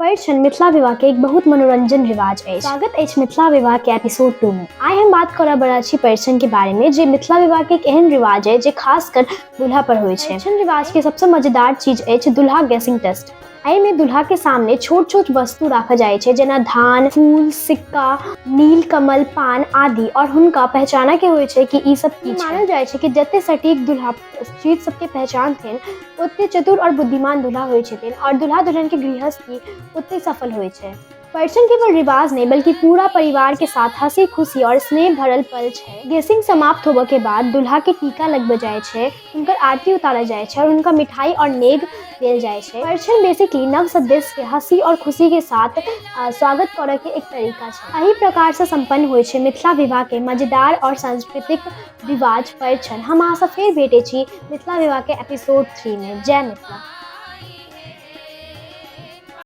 परिछन मिथिला विवाह के एक बहुत मनोरंजन रिवाज अछि। स्वागत अछि मिथिला विवाह के एपिसोड 2 में। आइ हम बात करऽ बला छी परिछन के बारे में, जे मिथिला विवाह के एक एहन रिवाज अछि जे खास कर दूल्हा पर होइ छै। परिछन रिवाज के सबसे मजेदार चीज अछि दूल्हा गेसिंग टेस्ट। एहि में दूल्हा के सामने छोट छोट वस्तु राखल जाइ छै, जेना धान, फूल, सिक्का, नील कमल, पान आदि, और हुनका पहचानऽ के होइ छै कि ई सब की छै। मानल जाइ छै कि जते सटीक दूल्हा चीज सबके पहचानथिन, ओते चतुर और बुद्धिमान दूल्हा होइ छथिन और दूल्हा दुल्हन के गृहस्थी ओते सफल होइ छै। परिछन केवल रिवाज नहीं बल्कि पूरा परिवार के साथ हंसी खुशी और स्नेह भरल पल छै। गेसिंग समाप्त होबऽ के बाद दूल्हा के टीका लगबऽ जाइ छै, हुनकर आरती उतारल जाइ छै और हुनका मिठाई और नेग देल जाइ छै। परिछन बेसिकली नव सदस्य के हंसी और खुशी के साथ स्वागत करऽ के एक तरीका छै। एहि प्रकार से संपन्न होइ छै मिथिला विवाह के मजेदार और सांस्कृतिक रिवाज परिछन। हम अहाँ सब फेर भेटै छी मिथिला विवाह के एपिसोड 3 में। जय मिथिला।